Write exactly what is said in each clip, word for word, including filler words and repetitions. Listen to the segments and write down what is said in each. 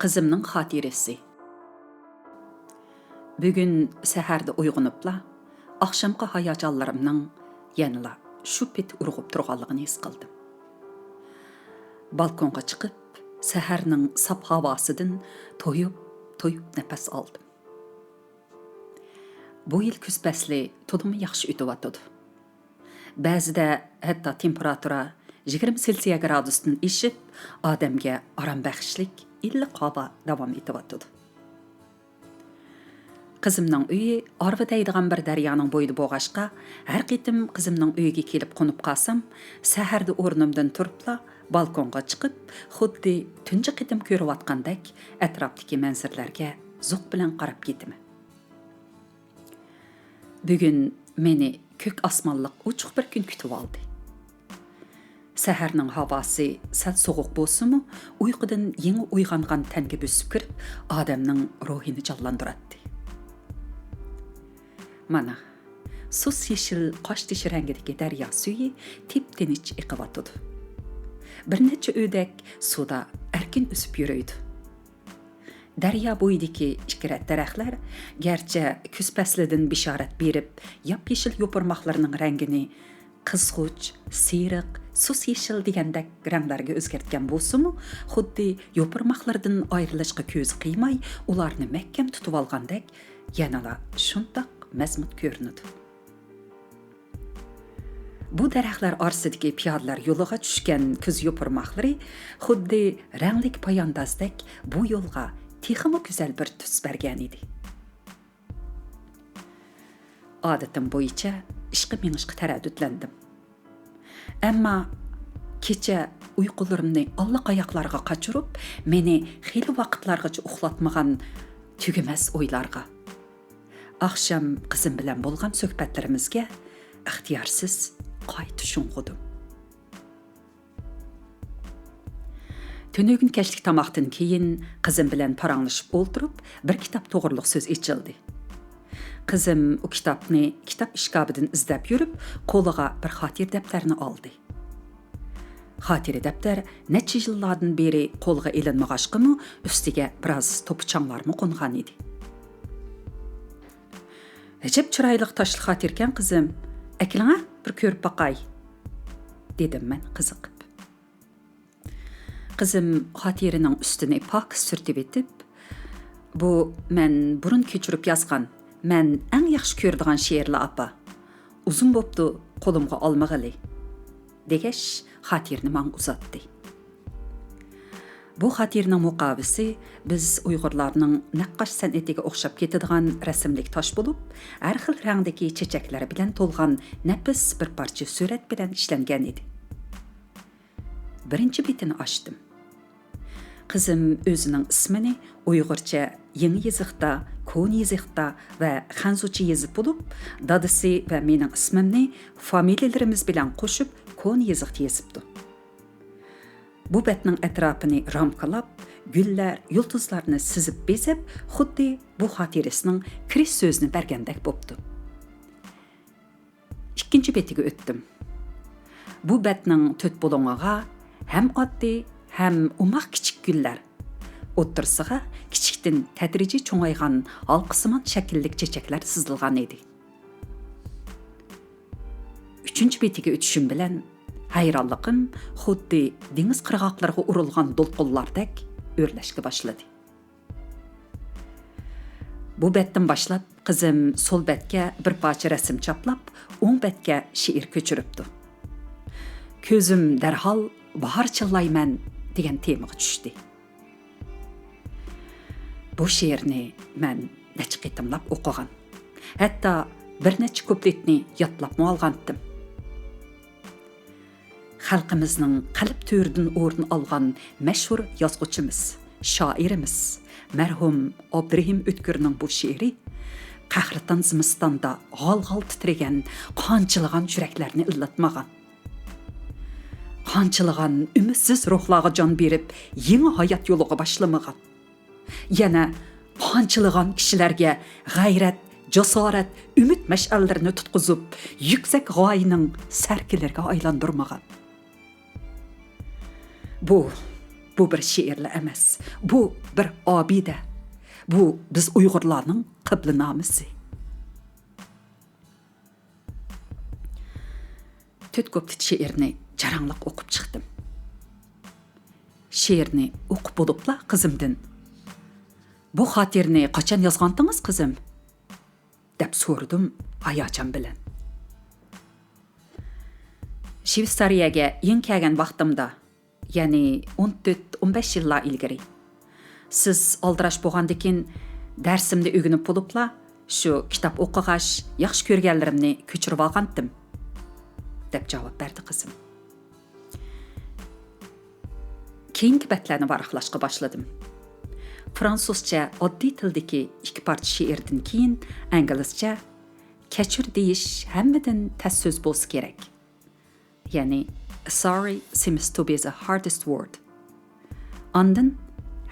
قىزىمنىڭ خاتىرىسى. بۈگۈن سەھەردە ئويغىنىپلا، ئاخشامقى ھاياجانلىرىمنىڭ يەنىلا شۇ پېتى ئۇرغۇپ تۇرغانلىقىنى ھېس قىلدىم. بالكونغا چىقىپ، سەھەرنىڭ ساپ ھاۋاسىدىن تويۇپ، تويۇپ نەپەس ئالدىم. بۇ يىل كۈز پەسلى تولىمۇ ياخشى ئۆتۈۋاتىدۇ. بەزىدە ھەتتا تېمپېراتۇرا يىگىرمە سېلسىيە گرادۇستىن ئېشىپ، ئادەمگە ئارام بەخشلىك ئىللىق ھاۋا داۋام ئېتىۋاتىدۇ. قىزىمنىڭ ئۆيى ئارۋا دەيدىغان بىر دەريانىڭ بويىدا بولغاچقا، ھەر قېتىم قىزىمنىڭ ئۆيىگە كېلىپ قونۇپ قالسام، سەھەردە ئورنۇمدىن تۇرۇپلا بالكونغا چىقىپ، خۇددى تۇنجى قېتىم كۆرۈۋاتقاندەك ئەتراپتىكى مەنزىرىلەرگە زوق بىلەن قاراپ كېتىمەن. بۈگۈن مېنى كۆك ئاسمانلىق ئوچۇق بىر كۈن كۈتۈۋالدى. سەھەرنىڭ ھاۋاسى سەل سوغۇق بولسىمۇ، ئۇيقۇدىن يېڭى ئويغانغان تەنگە بۆسۈپ كىرىپ، ئادەمنىڭ روھىنى جانلاندۇراتتى. مانا، سۇس يېشىل قاشتېشى رەڭگىدىكى دەريا سۈيى تىپتىنچ ئېقىۋاتىدۇ. بىر نەچچە ئۆدەك سۇدا ئەركىن ئۈزۈپ يۈرۈيدۇ. دەريا بويىدىكى ئىككى رەت دەرەخلەر گەرچە كۈز پەسلىدىن بېشارەت بېرىپ، ياپيېشىل يوپۇرماقلىرىنىڭ رەڭگىنى قىزغۇچ، سېرىق، سۇس يېشىل دېگەندەك رەڭلەرگە ئۆزگەرتكەن بولسىمۇ، خۇددى يوپۇرماقلىرىدىن ئايرىلىشقا كۆزى قىيماي، ئۇلارنى مەھكەم تۇتۇۋالغاندەك يەنىلا شۇنداق مەزمۇت كۆرۈنىدۇ. بۇ دەرەخلەر ئارىسىدىكى پىيادىلەر يولىغا چۈشكەن كۈز يوپۇرماقلىرى خۇددى رەڭلىك پاياندازدەك بۇ يولغا تېخىمۇ گۈزەل بىر تۈس بەرگەنىدى. ئادىتىم بويىچە ئىشقا مېڭىشقا تەرەددۇتلەندىم. ئەمما كېچە ئۇيقۇلىرىمنى ئاللىقاياقلارغا قاچۇرۇپ، مېنى خېلى ۋاقىتلارغىچە ئۇخلاتمىغان تۈگىمەس ئويلارغا، ئاخشام قىزىم بىلەن بولغان سۆھبەتلىرىمىزگە ئىختىيارسىز قايتا شۇڭغۇدۇم. تۈنۈگۈن كەچلىك تاماقتىن كېيىن قىزىم بىلەن پاراڭلىشىپ ئولتۇرۇپ، بىر كىتاب توغرۇلۇق سۆز ئېچىلدى. قىزىم ئۇ كىتابنى كىتاب ئىشكاپىدىن ئىزدەپ يۈرۈپ، قولىغا بىر خاتىرە دەپتەرنى ئالدى. خاتىرە دەپتەر نەچچە يىللاردىن بېرى قولغا ئېلىنمىغاچقىمۇ، ئۈستىگە بىراز توپا-چاڭلارمۇ قونغان ئىدى. «ئەجەب چىرايلىق تاشلىق خاتىرىكەن، قىزىم. ئەكېلىڭە، بىر كۆرۈپ باقاي»، دېدىم مەن قىزىقىپ. قىزىم خاتىرىنىڭ ئۈستىنى پاكىز سۈرتۈۋېتىپ، «بۇ مەن بۇرۇن كۆچۈرۈپ يازغان، مەن ئەڭ ياخشى كۆرىدىغان شېئىرلار، ئاپا. ئۇزۇن بوپتۇ قولۇمغا ئالمىغىلى»، دېگەچ، خاتىرىنى ماڭا ئۇزاتتى. بۇ خاتىرىنىڭ مۇقاۋىسى بىز ئۇيغۇرلارنىڭ نەققاش سەنئىتىگە ئوخشاپ كېتىدىغان رەسىملىك تاش بولۇپ، ھەر خىل رەڭدىكى چېچەكلەر بىلەن تولغان نەپىس بىر پارچە سۈرەت بىلەن ئىشلەنگەن ئىدى. بىرىنچى بېتىنى ئاچتىم. قىزىم ئۆزىنىڭ ئىسمىنى ئۇيغۇرچە يېڭى يېزىقتا، كونا يېزىقتا ۋە خەنزۇچە يېزىپ بولۇپ، دادىسى ۋە مېنىڭ ئىسمىمنى فامىلىلىرىمىز بىلەن قوشۇپ كونا يېزىقتا يېزىپتۇ. بۇ بەتنىڭ ئەتراپىنى رامكىلاپ، گۈللەر، يۇلتۇزلارنى سىزىپ بېزەپ، خۇددى بۇ خاتىرىسىنىڭ كىرىش سۆزىنى بەرگەندەك بوپتۇ. ئىككىنچى بېتىگە ئۆتتۈم. بۇ بەتنىڭ تۆت بۇلۇڭىغا ھەم ئاددىي، ھەم ئوماق كىچىك گۈللەر، ئوتتۇرىسىغا كىچىكتىن تەدرىجىي چوڭايغان ھالقىسىمان شەكىللىك چېچەكلەر سىزىلغان ئىدى. ئۈچىنچى بېتىگە ئۆتۈشۈم بىلەن، ھەيرانلىقىم خۇددى دېڭىز قىرغاقلىرىغا ئۇرۇلغان دولقۇنلاردەك ئۆرلەشكە باشلىدى. بۇ بەتتىن باشلاپ، قىزىم سول بەتكە بىر پارچە رەسىم چاپلاپ، ئوڭ بەتكە شېئىر كۆچۈرۈپتۇ. كۆزۈم دەرھال «باھار چىللايمەن» دېگەن تېمىغا چۈشتى. بۇ شېئىرنى مەن نەچچە قېتىملاپ ئوقۇغان. ھەتتا بىر نەچچە كۇپلېتنى يادلاپمۇ ئالغانتىم. خەلقىمىزنىڭ قەلب تۆرىدىن ئورۇن ئالغان مەشھۇر يازغۇچىمىز، شائىرىمىز مەرھۇم ئابدۇرېھىم ئۆتكۈرنىڭ بۇ شېئىرى قەھرىتان زىمىستاندا غال-غال تىترىگەن قانچىلىغان يۈرەكلەرنى ئىللىتمىغان. قانچىلىغان ئۈمىدسىز روھلارغا جان بېرىپ، يېڭى ھايات يولىغا باشلىمىغان. يەنە قانچىلىغان كىشىلەرگە غەيرەت، جاسارەت، ئۈمىد مەشئەللىرىنى تۇتقۇزۇپ، يۈكسەك غايىنىڭ سەركىلىرىگە ئايلاندۇرمىغان. بۇ، بۇ بىر شېئىرلا ئەمەس، بۇ بىر ئابىدە. بۇ بىز ئۇيغۇرلارنىڭ قىبلىنامىسى. تۆت كۇپلېت شېئىرنى جاراڭلىق ئوقۇپ چىقتىم. شېئىرنى ئوقۇپ بولۇپلا قىزىمدىن، «بۇ خاتىرىنى قاچان يازغانتىڭىز، قىزىم؟» دەپ سورىدىم ھاياجان بىلەن. شىۋېتسارىيەگە يېڭى كەلگەن ۋاقتىمدا، يەنى ئون تۆت، ئون بەش يىللار ئىلگىرى. سىز ئالدىراش بولغاندىكىن، دەرسىمنى ئۆگىنىپ بولۇپلا، شۇ كىتاب ئوقۇغاچ، ياخشى كۆرگەنلىرىمنى كۆچۈرۈۋالغانتىم، دەپ جاۋاب بەردى قىزىم. كېيىنكى بەتلەرنى ۋاراقلاشقا باشلىدىم. فرانسۇزچە ئاددىي تىلدىكى ئىككى پارچە شېئىردىن كېيىن ئىنگلىزچە «كەچۈر» دېيىش ھەممىدىن تەس سۆز بولسا كېرەك. يەنى «Sorry seems to be the hardest word». ئاندىن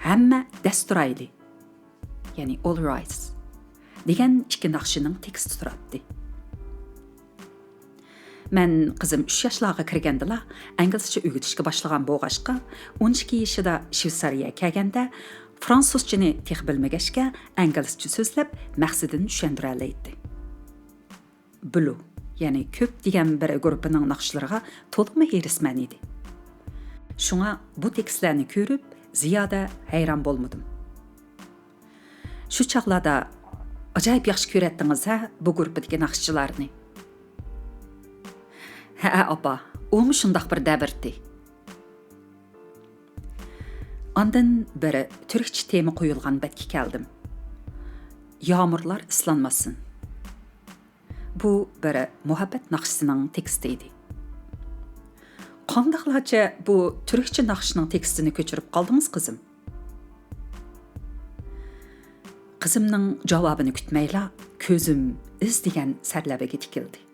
«ھەممە دەس تۇرايلى»، يەنى «All rise» دېگەن ئىككى ناخشىنىڭ تېكىستى تۇراتتى. مەن قىزىم ئۈچ ياشلارغا كىرگەندىلا ئىنگلىزچە ئۆگىتىشكە باشلىغان بولغاچقا، ئون ئىككى يېشىدا شۋېتسارىيەگە كەلگەندە، فرانسۇزچىنى تېخى بىلمىگەچكە، ئىنگلىزچە سۆزلەپ، مەقسىتىنى چۈشەندۈرەلەيتتى. بلۇ، يەنى كۆپ دېگەن بىر گۇرۇپپىنىڭ ناخشىلىرىغا تولىمۇ ھېرىسمەن ئىدى. شۇڭا بۇ تېكىستلەرنى كۆرۈپ، زىيادە ھەيران بولمىدىم. شۇ چاغلاردا ئاجايىپ ياخشى كۆرەتتىڭىز ھە بۇ گۇرۇپپىدىكى ناخشىچىلارنى؟ ھەئە ئاپا، ئۇمۇ شۇنداق بىر دەۋرتى. ئاندىن بىر تۈركچە تېما قويۇلغان بەتكە كەلدىم. يامۇرلار ئىسلانماسۇن. بۇ بىر مۇھەببەت ناخشىسىنىڭ تېكىستى ئىدى. قانداقلارچە بۇ تۈركچە ناخشىنىڭ تېكىستىنى كۆچۈرۈپ قالدىڭىز، قىزىم؟ قىزىمنىڭ جاۋابىنى كۈتمەيلا، كۆزۈم ئىز دېگەن سەرلەۋھىگە تىكىلدى.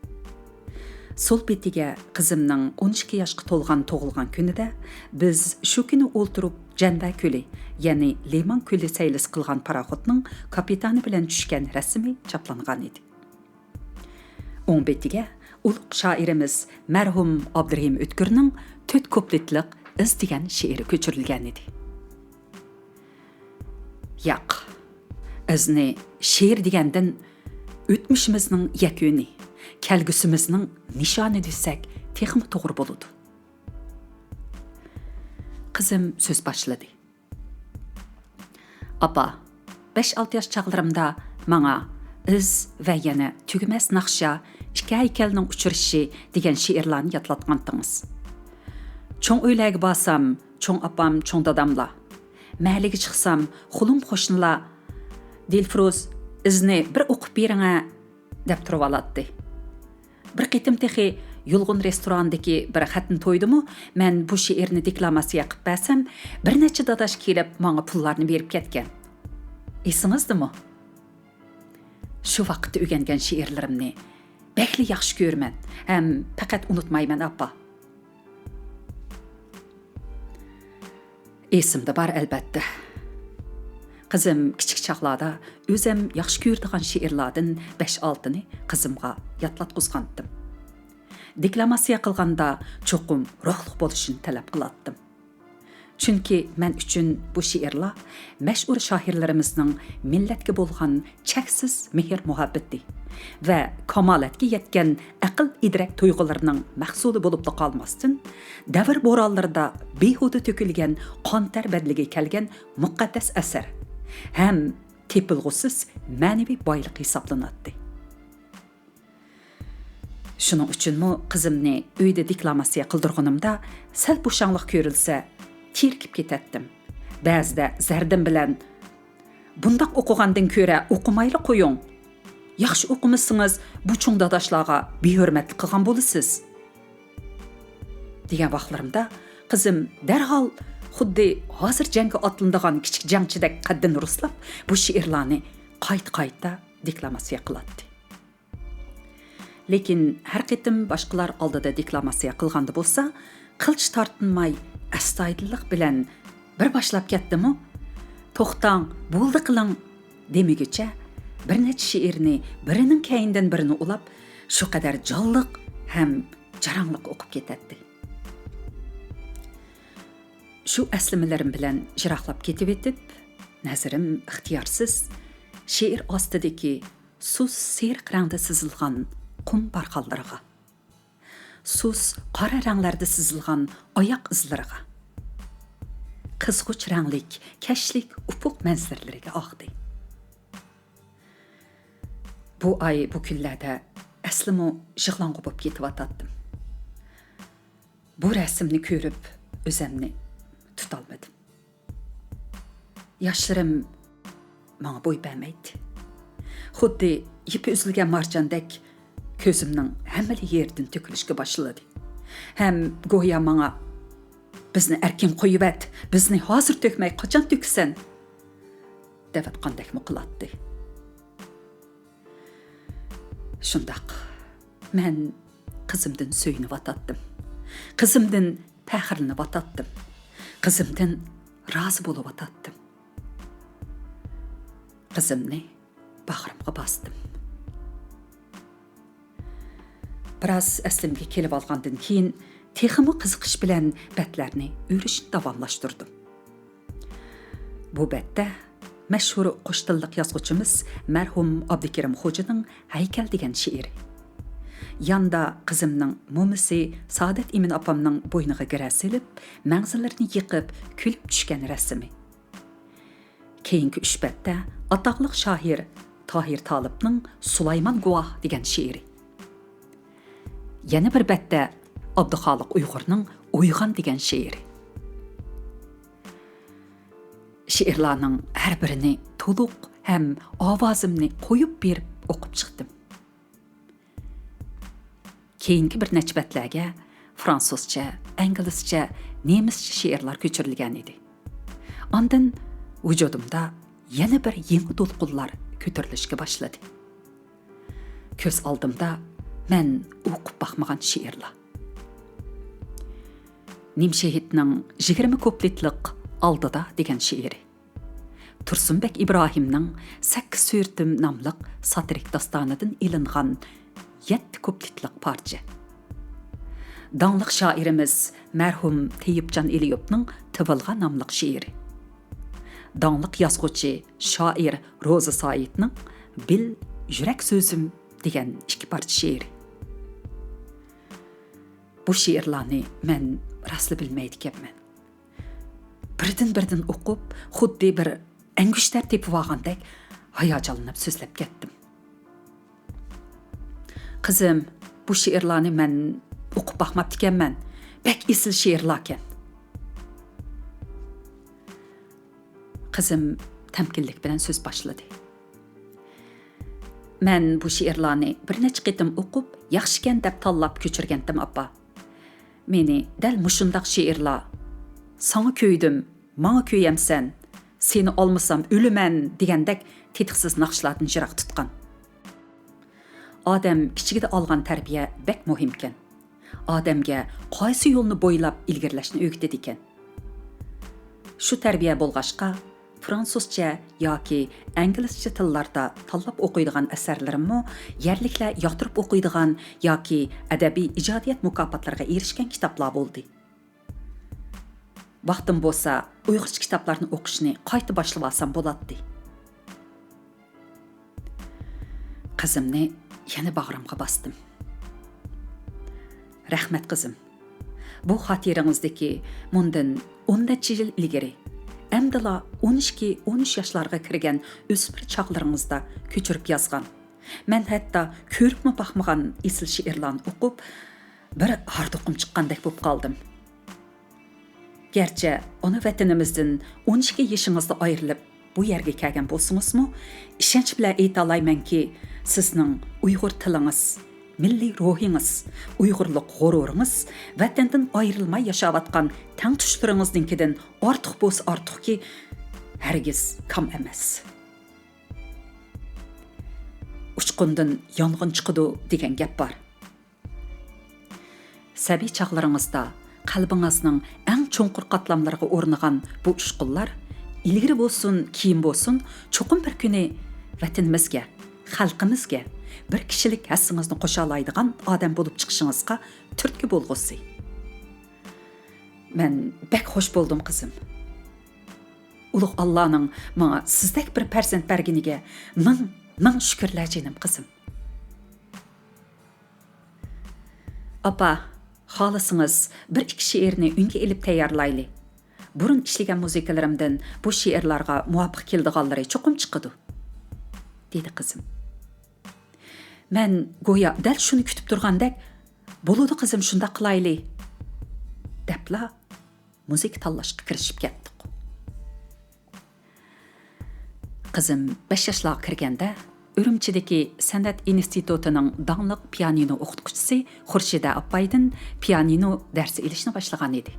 سول بېتىگە قىزىمنىڭ ئون ئىككى ياشقا تولغان تۇغۇلغان كۈنىدە بىز شۇ كۈنى ئولتۇرۇپ جەنۋە كۆلى، يەنى لىمان كۆلى سەيلىسى قىلغان پاراخوتنىڭ كاپىتانى بىلەن چۈشكەن رەسىمى چاپلانغان ئىدى. ئوڭ بېتىگە ئۇلۇغ شائىرىمىز مەرھۇم ئابدۇرېھىم ئۆتكۈرنىڭ تۆت كۇپلېتلىق ئىز دېگەن شېئىرى كۆچۈرۈلگەن ئىدى. ياق، ئىزنى شېئىر دېگەندىن ئۆتمۈشىمىزنىڭ يەكۈنى، كەلگۈسىمىزنىڭ نىشانى دېسەك تېخىمۇ توغرا بولىدۇ. قىزىم سۆز باشلىدى. ئاپا، بەش-ئالتە ياش چاغلىرىمدا ماڭا ئىز ۋە يەنە تۈگىمەس ناخشا، ئىككى ھەيكەلنىڭ ئۇچرىشىشى دېگەن شېئىرلارنى يادلاتقانتىڭىز. چوڭ ئۆيلەرگە بارسام، چوڭ ئاپام، چوڭ داداملار، مەھەللىگە چىقسام، خۇلۇم قوشنىلار، «دىلفۇرۇز، ئىزنى بىر ئوقۇپ بېرىڭە» دەپ تۇرۇۋالاتتى. بىر قېتىم تېخى يۇلغۇن رېستورانىدىكى بىر خەتنە تويدىمۇ مەن بۇ شېئىرنى دېكلاماتسىيە قىلىپ بەرسەم، بىر نەچچە داداش كېلىپ ماڭا پۇللارنى بېرىپ كەتكەن. ئېسىڭىزدىمۇ؟ شۇ ۋاقىتتا ئۆگەنگەن شېئىرلىرىمنى بەكلا ياخشى كۆرىمەن ھەم پەقەت ئۇنتۇمايمەن، ئاپا. ئېسىمدە بار، ئەلۋەتتە. قىزىم كىچىك چاغلاردا ئۆزەم ياخشى كۆرىدىغان شېئىرلاردىن بەش-ئالتىنى قىزىمغا يادلاتقۇزغانتىم. دېكلاماتسىيە قىلغاندا چوقۇم روھلۇق بولۇشىنى تەلەپ قىلاتتىم. چۈنكى مەن ئۈچۈن بۇ شېئىرلار مەشھۇر شائىرلىرىمىزنىڭ مىللەتكە بولغان چەكسىز مېھىر-مۇھەببىتى ۋە كامالەتكە يەتكەن ئەقىل-ئىدراك تۇيغۇلىرىنىڭ مەھسۇلى بولۇپلا قالماستىن، دەۋر بورانلىرىدا بىھۇدە تۆكۈلگەن قان-تەر بەدىلىگە كەلگەن مۇقەددەس ئەسەر ھەم تېپىلغۇسىز مەنىۋى بايلىق ھېسابلىناتتى. شۇنىڭ ئۈچۈنمۇ قىزىمنى ئۆيدە دېكلاماتسىيە قىلدۇرغىنىمدا سەل بوشاڭلىق كۆرۈلسە، تېرىكىپ كېتەتتىم. بەزىدە زەردەم بىلەن، «بۇنداق ئوقۇغاندىن كۆرە ئوقۇمايلا قويۇڭ. ياخشى ئوقۇمىسىڭىز، بۇ چوڭ داداشلارغا بىھۆرمەتلىك قىلغان بولىسىز» دېگەن ۋاقىتلىرىمدا، قىزىم دەرھال خۇددى ھازىر جەڭگە ئاتلىنىدىغان كىچىك جەڭچىدەك قەددىنى رۇسلاپ، بۇ شېئىرلارنى قايتا-قايتا دېكلاماتسىيە قىلاتتى. لېكىن ھەر قېتىم باشقىلار ئالدىدا دېكلاماتسىيە قىلغاندا بولسا، قىلچە تارتىنماي، ئەستايىدىللىق بىلەن، «بىر باشلاپ كەتتىمۇ؟ توختاڭ، بولدى قىلىڭ» دېمىگۈچە، بىر نەچچە شېئىرنى بىرىنىڭ كەينىدىن بىرىنى ئۇلاپ، شۇ قەدەر جانلىق ھەم جاراڭلىق ئوقۇپ كېتەتتى. شۇ ئەسلىمىلىرىم بىلەن يىراقلاپ كېتىۋېتىپ، نەزىرىم ئىختىيارسىز شېئىر ئاستىدىكى سۇس سېرىق رەڭدە سىزىلغان قۇم بارخانلىرىغا، سۇس قارا رەڭلەردە سىزىلغان ئاياق ئىزلىرىغا، قىزغۇچ رەڭلىك كەچلىك ئۇپۇق مەنزىرىلىرىگە ئاغدى. بۇ ئاي، بۇ كۈنلەردە ئەسلىمۇ يىغلاڭغۇ بولۇپ كېتىۋاتاتتىم. بۇ رەسىمنى كۆرۈپ ئۆزەمنى تۇتالمىدىم. ياشلىرىم ماڭا بوي بەرمەيتتى. خۇددى يىپى ئۈزۈلگەن مارجاندەك كۆزۈمنىڭ ھەممىلا يېرىدىن تۆكۈلۈشكە باشلىدى. ھەم گويا ماڭا، «بىزنى ئەركىن قويۇۋەت، بىزنى ھازىر تۆكمەي قاچان تۆكىسەن؟» دەۋاتقاندەكمۇ قىلاتتى. شۇنداق، مەن قىزىمدىن سۆيۈنۈۋاتاتتىم. قىزىمدىن پەخىرلىنىۋاتاتتىم. قىزىمدىن رازى بولۇۋاتاتتىم. قىزىمنى باغرىمغا باستىم. بىراز ئەسلىمگە كېلىۋالغاندىن كېيىن، تېخىمۇ قىزىقىش بىلەن بەتلەرنى ئۆرۈشنى داۋاملاشتۇردۇم. بۇ بەتتە مەشھۇر قوش تىللىق يازغۇچىمىز مەرھۇم ئابدۇكېرىم خوجىنىڭ ھەيكەل دېگەن شېئىرى. ياندا قىزىمنىڭ مومىسى سائادەت ئىمىن ئاپامنىڭ بوينىغا گىرە سېلىپ، مەڭزىلىرىنى يېقىپ كۈلۈپ چۈشكەن رەسىمى. كېيىنكى ئۈچ بەتتە ئاتاقلىق شائىر تاھىر تالىپنىڭ سۇلايمان گۇۋاھ دېگەن شېئىرى. يەنە بىر بەتتە ئابدۇخالىق ئۇيغۇرنىڭ ئويغان دېگەن شېئىرى. شېئىرلارنىڭ ھەر بىرىنى تولۇق ھەم ئاۋازىمنى قويۇپ بېرىپ ئوقۇپ چىقتىم. كېيىنكى بىر نەچچە بەتلەرگە فرانسۇزچە، ئىنگلىزچە، نېمىسچە شېئىرلار كۆچۈرۈلگەن ئىدى. ئاندىن ۋۇجۇدۇمدا يەنە بىر يېڭى دولقۇنلار كۆتۈرۈلۈشكە باشلىدى. كۆز ئالدىمدا مەن ئوقۇپ باقمىغان شېئىرلار. نىمشېھىتنىڭ يىگىرمە كۇپلېتلىق ئالدىدا دېگەن شېئىرى. تۇرسۇنبەك ئىبراھىمنىڭ سەككىز سۈرىتىم ناملىق ساتىرىك داستانىدىن ئېلىنغان يەتتە كۇپلېتلىق پارچە. داڭلىق شائىرىمىز مەرھۇم تېيىپجان ئېلىيوپنىڭ تىۋىلغا ناملىق شېئىرى. داڭلىق يازغۇچى، شائىر روزا سايىتنىڭ بىل يۈرەك سۆزۈم دېگەن ئىككى پارچە شېئىرى. بۇ شېئىرلارنى مەن راستلا بىلمەيدىكەنمەن. بىردىن-بىردىن ئوقۇپ، خۇددى بىر ئەڭگۈشتەر تېپىۋالغاندەك ھاياجانلىنىپ سۆزلەپ كەتتىم. «قىزىم، بۇ شېئىرلارنى مەن ئوقۇپ باقماپتىكەنمەن. بەك ئېسىل شېئىرلاركەن.» قىزىم تەمكىنلىك بىلەن سۆز باشلىدى. «مەن بۇ شېئىرلارنى بىر نەچچە قېتىم ئوقۇپ، ياخشىكەن دەپ تاللاپ كۆچۈرگەنتىم، ئاپا. مېنى دەل مۇشۇنداق شېئىرلار، ساڭا كۆيدۈم، ماڭا كۆيەمسەن، سېنى ئالمىسام ئۆلىمەن دېگەندەك تېتىقسىز ناخشىلاردىن يىراق تۇتقان.» ئادەم كىچىكىدە ئالغان تەربىيە بەك مۇھىمكەن. ئادەمگە قايسى يولنى بويلاپ ئىلگىرىلەشنى ئۆگىتىدىكەن. شۇ تەربىيە بولغاچقا، فرانسۇزچە ياكى ئىنگلىزچە تىللاردا تاللاپ ئوقۇيدىغان ئەسەرلىرىممۇ يەرلىكلەر ياقتۇرۇپ ئوقۇيدىغان ياكى ئەدەبىي ئىجادىيەت مۇكاپاتلىرىغا ئېرىشكەن كىتابلار بولدى. ۋاقتىم بولسا، ئۇيغۇرچە كىتابلارنى ئوقۇشنى قايتا باشلىۋالسام بولاتتى. قىزىمنى يەنە باغرىمغا باستىم. رەھمەت، قىزىم. بۇ خاتىرىڭىزدىكى مۇندىن ئون نەچچە يىل ئىلگىرى، ئەمدىلا ئون ئىككى، ئون ئۈچ ياشلارغا كىرگەن ئۆسمۈر چاغلىرىڭىزدا كۆچۈرۈپ يازغان، مەن ھەتتا كۆرۈپمۇ باقمىغان ئېسىل شېئىرلارنى ئوقۇپ، بىر ھاردۇقۇم چىققاندەك بولۇپ قالدىم. گەرچە ئانا ۋەتىنىمىزدىن ئون ئىككى يېشىڭىزدا ئايرىلىپ، بۇ يەرگە كەلگەن بولسىڭىزمۇ، ئىشەنچ بىلەن ئېيتالايمەنكى، سىزنىڭ ئۇيغۇر تىلىڭىز، مىللىي روھىڭىز، ئۇيغۇرلۇق غۇرۇرىڭىز ۋەتەندىن ئايرىلماي ياشاۋاتقان تەڭتۇشلىرىڭىزنىڭكىدىن ئارتۇق بولسا ئارتۇقكى، ھەرگىز كام ئەمەس. «ئۇچقۇندىن يانغىن چىقىدۇ» دېگەن گەپ بار. سەبىي چاغلىرىڭىزدا قەلبىڭىزنىڭ ئەڭ چوڭقۇر قاتلاملىرىغا ئورنىغان بۇ ئۇچقۇنلار ئىلگىرى بولسۇن، كېيىن بولسۇن، چوقۇم بىر كۈنى ۋەتىنىمىزگە، خەلقىمىزگە بىر كىشىلىك ھەسسىڭىزنى قوشالايدىغان ئادەم بولۇپ چىقىشىڭىزغا تۈرتكە بولغۇسى. مەن بەك خوش بولدۇم، قىزىم. ئۇلۇغ ئاللانىڭ ماڭا سىزدەك بىر پەرزەنت بەرگىنىگە مىڭ، مىڭ شۈكۈرلەر، جېنىم قىزىم. ئاپا، خالىسىڭىز، بىر ئىككى شېئىرنى ئۈنگە ئېلىپ تەييارلايلى. بۇرۇن ئىشلىگەن مۇزىكىلىرىمدىن بۇ شېئىرلارغا مۇۋاپىق كېلىدىغانلىرى چوقۇم چىقىدۇ، دېدى قىزىم. مەن گويا دەل شۇنى كۈتۈپ تۇرغاندەك، بولىدۇ قىزىم، شۇنداق قىلايلى، دەپلا مۇزىكا تاللاشقا كىرىشىپ كەتتۇق. قىزىم بەش ياشلارغا كىرگەندە، ئۈرۈمچىدىكى سەنئەت ئىنستىتۇتىنىڭ داڭلىق پىيانىنو ئوقۇتقۇچىسى خۇرشىدە ئاپايدىن پىيانىنو دەرسى ئېلىشنى باشلىغان ئىدى.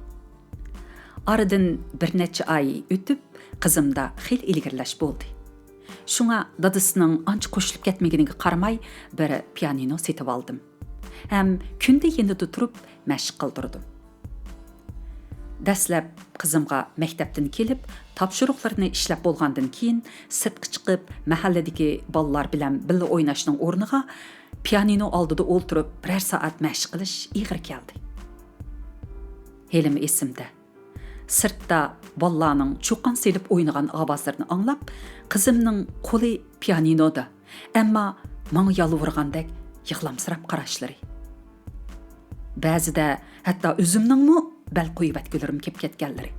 ئارىدىن بىر نەچچە ئاي ئۆتۈپ، قىزىمدا خېلى ئىلگىرىلەش بولدى. شۇڭا دادىسىنىڭ ئانچە قوشۇلۇپ كەتمىگىنىگە قارىماي، بىر پىيانىنو سېتىۋالدىم ھەم كۈندە يېنىدا تۇرۇپ مەشىق قىلدۇردۇم. دەسلەپ قىزىمغا مەكتەپتىن كېلىپ، تاپشۇرۇقلىرىنى ئىشلەپ بولغاندىن كېيىن، سىرتقا چىقىپ، مەھەللىدىكى بالىلار بىلەن بىللە ئويناشنىڭ ئورنىغا، پىيانىنو ئالدىدا ئولتۇرۇپ، بىرەر سائەت مەشىق قىلىش ئېغىر كەلدى. ھېلىمۇ ئېسىمدە. سىرتتا بالىلارنىڭ چۇقان سېلىپ ئوينىغان ئاۋازلىرىنى ئاڭلاپ، قىزىمنىڭ قولى پىيانىنودا، ئەمما ماڭا يالۋۇرغاندەك يىغلامسىراپ قاراشلىرى. بەزىدە ھەتتا ئۆزۈمنىڭمۇ بەل قويۇۋەتكۈلىرىم كېلىپ كەتكەنلىرى.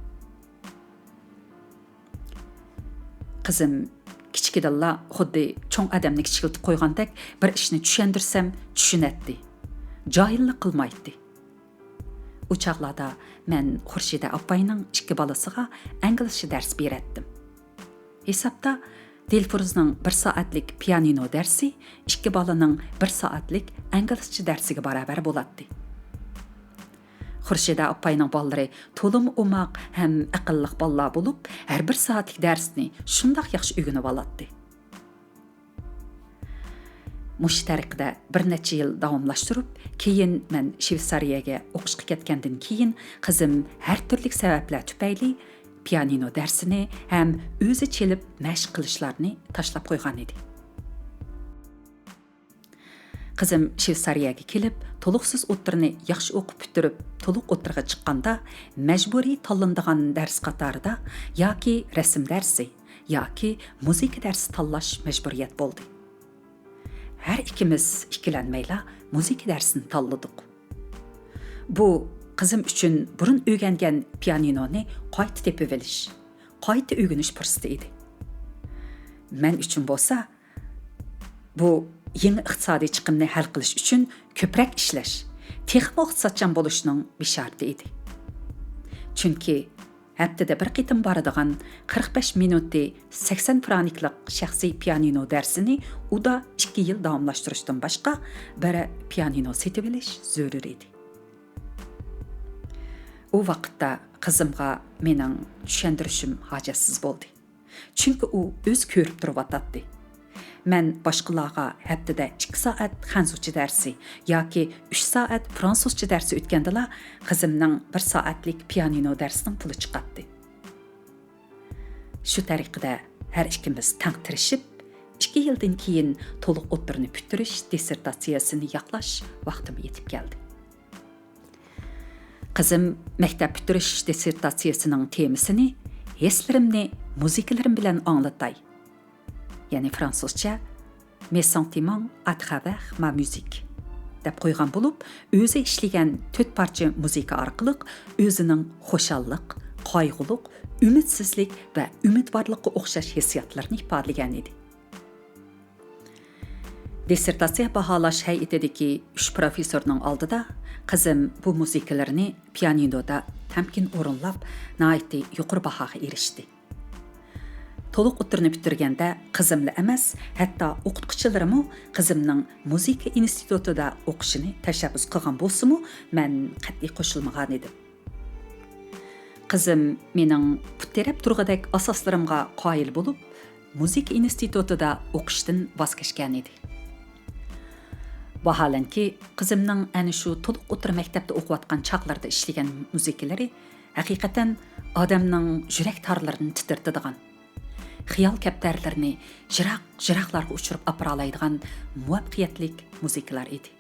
قىزىم كىچىكىدىنلا خۇددى چوڭ ئادەمنى كىچىكلىتىپ قويغاندەك بىر ئىشنى چۈشەندۈرسەم چۈشىنەتتى. جاھىللىق قىلمايتتى. ئۇ چاغلاردا مەن خۇرشىدە ئاپاينىڭ ئىككى بالىسىغا ئىنگلىزچە دەرس بېرەتتىم. ھېسابتا دىلفۇرۇزنىڭ بىر سائەتلىك پىيانىنو دەرسى ئىككى بالىنىڭ بىر سائەتلىك ئىنگلىزچە دەرسىگە باراۋەر بولاتتى. خۇرشىدە ئاپاينىڭ بالىلىرى تولىمۇ ئوماق ھەم ئەقىللىق بالىلار بولۇپ، ھەر بىر سائەتلىك دەرسنى شۇنداق ياخشى ئۆگىنىۋالاتتى. مۇشۇ تەرىقىدە بىر نەچچە يىل داۋاملاشتۇرۇپ، كېيىن مەن شۋېتسارىيەگە ئوقۇشقا كەتكەندىن كېيىن، قىزىم ھەر تۈرلۈك سەۋەبلەر تۈپەيلى پىيانىنو دەرسىنى ھەم ئۆزى چېلىپ مەشىق قىلىشلارنى تاشلاپ قويغان ئىدى. قىزىم شۋېتسارىيەگە كېلىپ، تولۇقسىز ئوتتۇرىنى ياخشى ئوقۇپ پۈتتۈرۈپ، تولۇق ئوتتۇرىغا چىققاندا، مەجبۇرىي تاللىنىدىغان دەرس قاتارىدا ياكى رەسىم دەرسى، ياكى مۇزىكا دەرسى تاللاش مەجبۇرىيەت بولدى. ھەر ئىككىمىز ئىككىلەنمەيلا مۇزىكا دەرسىنى تاللىدۇق. بۇ قىزىم ئۈچۈن بۇرۇن ئۆگەنگەن پىيانىنونى قايتا تېپىۋېلىش، قايتا ئۆگىنىش پۇرسىتى ئىدى. مەن ئۈچۈن بولسا، بۇ يېڭى ئىقتىسادىي چىقىمنى ھەل قىلىش ئۈچۈن كۆپرەك ئىشلەش، تېخىمۇ ئىقتىسادچان بولۇشنىڭ بېشارىتى ئىدى. چۈنكى ھەپتىدە بىر قېتىم بارىدىغان قىرىق بەش مىنۇتى سەكسەن فرانكلىق شەخسىي پىيانىنو دەرسىنى ئۇدا ئىككى يىل داۋاملاشتۇرۇشتىن باشقا بىر پىيانىنو سېتىۋېلىش زۆرۈر ئىدى. ئۇ ۋاقىتتا قىزىمغا مېنىڭ چۈشەندۈرۈشۈم ھاجەتسىز بولدى. چۈنكى ئۇ ئۆزى كۆرۈپ تۇرۇۋاتاتتى. مەن باشقىلارغا ھەپتىدە ئىككى سائەت خەنزۇچە دەرسى ياكى ئۈچ سائەت فرانسۇزچە دەرسى ئۆتكەندىلا، قىزىمنىڭ بىر سائەتلىك پىيانىنو دەرسىنىڭ پۇلى چىقاتتى. شۇ تەرىقىدە ھەر ئىككىمىز تەڭ تىرىشىپ، ئىككى يىلدىن كېيىن تولۇق ئوتتۇرىنى پۈتتۈرۈش دىسسېرتاتسىيەسىنى ياقلاش ۋاقتىمۇ يېتىپ كەلدى. قىزىم مەكتەپ پۈتتۈرۈش دىسسېرتاتسىيەسىنىڭ تېمىسىنى ھېسلىرىمنى مۇزىكىلىرىم بىلەن ئاڭلىتاي، يەنى فرانسۇزچە، Mes sentiments à travers ma musique دەپ قويغان بولۇپ، ئۆزى ئىشلىگەن تۆت پارچە مۇزىكا ئارقىلىق ئۆزىنىڭ خۇشاللىق، قايغۇلۇق، ئۈمىدسىزلىك ۋە ئۈمىدۋارلىققا ئوخشاش ھېسسىياتلىرىنى ئىپادىلىگەن ئىدى. دىسسېرتاتسىيە باھالاش ھەيئىتىدىكى ئۈچ پروفېسسورنىڭ ئالدىدا قىزىم بۇ مۇزىكىلىرىنى پىيانىنودا تەمكىن ئورۇنلاپ، ناھايىتى يۇقىرى باھاغا ئېرىشتى. تولۇق ئوتتۇرىنى پۈتتۈرگەندە قىزىملا ئەمەس، ھەتتا ئوقۇتقۇچىلىرىمۇ قىزىمنىڭ مۇزىكا ئىنستىتۇتىدا ئوقۇشىنى تەشەببۇس قىلغان بولسىمۇ، مەن قەتئىي قوشۇلمىغانىدىم. قىزىم مېنىڭ پۇت تىرەپ تۇرغۇدەك ئاساسلىرىمغا قايىل بولۇپ، مۇزىكا ئىنستىتۇتىدا ئوقۇشتىن ۋاز كەچكەنىدى. ۋاھالەنكى، قىزىمنىڭ ئەنە شۇ تولۇق ئوتتۇرا مەكتەپتە ئوقۇۋاتقان چاغلىرىدا ئىشلىگەن مۇزىكىلىرى ھەقىقەتەن ئادەمنىڭ يۈرەك تارلىرىنى تىترىتىدىغان، خىيال كەپتەرلىرىنى يىراق-يىراقلارغا ئۇچۇرۇپ ئاپىرالايدىغان مۇۋەپپەقىيەتلىك مۇزىكىلار ئىدى.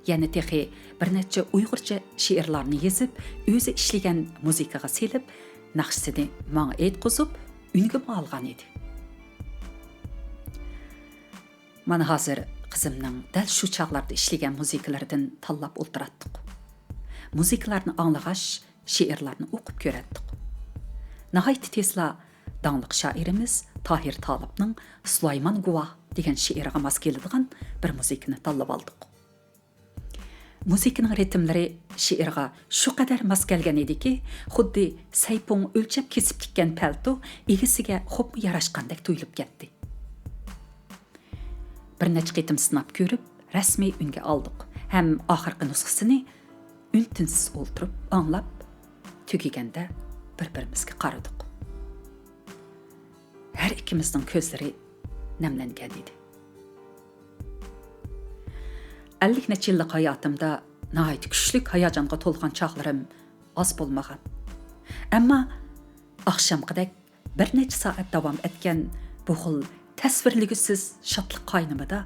يەنە تېخى بىر نەچچە ئۇيغۇرچە شېئىرلارنى يېزىپ، ئۆزى ئىشلىگەن مۇزىكىغا سېلىپ، ناخشىسىنى ماڭا ئېيتقۇزۇپ، ئۈنگىمۇ ئالغان ئىدى. مانا ھازىر قىزىمنىڭ دەل شۇ چاغلاردا ئىشلىگەن مۇزىكىلىرىدىن تاللاپ ئولتۇراتتۇق. مۇزىكىلارنى ئاڭلىغاچ، شېئىرلارنى ئوقۇپ كۆرەتتۇق. ناھايىتى تېزلا داڭلىق شائىرىمىز تاھىر تالىپنىڭ سۇلايمان گۇۋاھ دېگەن شېئىرىغا ماس كېلىدىغان بىر مۇزىكىنى تاللىۋالدۇق. مۇزىكىنىڭ رىتىملىرى شېئىرغا شۇ قەدەر ماس كەلگەن ئىدىكى، خۇددى سەيپۇڭ ئۆلچەپ كېسىپ تىككەن پەلتو ئىگىسىگە خوپمۇ ياراشقاندەك تۇيۇلۇپ كەتتى. بىر نەچچە قېتىم سىناپ كۆرۈپ، رەسمىي ئۈنگە ئالدۇق ھەم ئاخىرقى نۇسخىسىنى ئۈن-تىنسىز ئولتۇرۇپ ئاڭلاپ، تۈگىگەندە بىر-بىرىمىزگە قارىدۇق. ھەر ئىككىمىزنىڭ كۆزلىرى نەملەنگەن ئىدى. ئەللىك نەچچە يىللىق ھاياتىمدا ناھايىتى كۈچلۈك ھاياجانغا تولغان چاغلىرىم ئاز بولمىغان. ئەمما ئاخشامقىدەك بىر نەچچە سائەت داۋام ئەتكەن بۇ خىل تەسۋىرلىگۈسىز شادلىق قاينىمىدا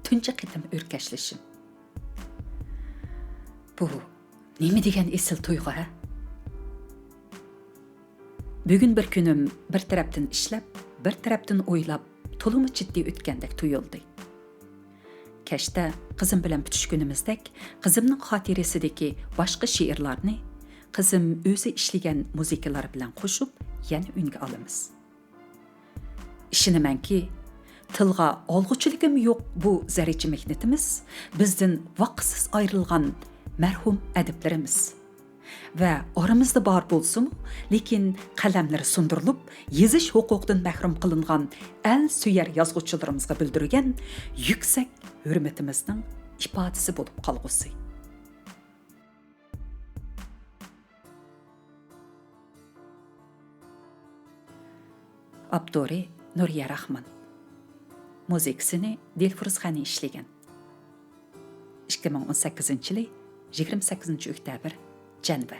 تۇنجى قېتىم ئۆركەشلىشىم. بۇ نېمە دېگەن ئېسىل تۇيغۇ، ھە؟ بۈگۈن بىر كۈنۈم بىر تەرەپتىن ئىشلەپ، بىر تەرەپتىن ئويلاپ، تولىمۇ جىددىي ئۆتكەندەك تۇيۇلدى. كەچتە قىزىم بىلەن پۈتۈشكىنىمىزدەك، قىزىمنىڭ خاتىرىسىدىكى باشقا شېئىرلارنى قىزىم ئۆزى ئىشلىگەن مۇزىكىلار بىلەن قوشۇپ يەنە ئۈنگە ئالىمىز. ئىشىنىمەنكى، تىلغا ئالغۇچىلىكىم يوق بۇ زەررىچە مېھنىتىمىز بىزدىن ۋاقىتسىز ئايرىلغان مەرھۇم ئەدىبلىرىمىز ۋە ئارىمىزدا بار بولسىمۇ، لېكىن قەلەملىرى سۇندۇرۇلۇپ، يېزىش ھوقۇقىدىن مەھرۇم قىلىنغان ئەل سۆيەر يازغۇچىلىرىمىزغا بىلدۈرگەن يۈكسەك ھۆرمىتىمىزنىڭ ئىپادىسى بولۇپ قالغۇسى. ئاپتورى نۇرىيە راخمان. مۇزىكىسىنى دىلفۇرۇز غەنى ئىشلىگەن. ئىككى مىڭ ئون سەككىزىنچى يىلى يىگىرمە سەككىزىنچى ئۆكتەبىر، جەنۋە.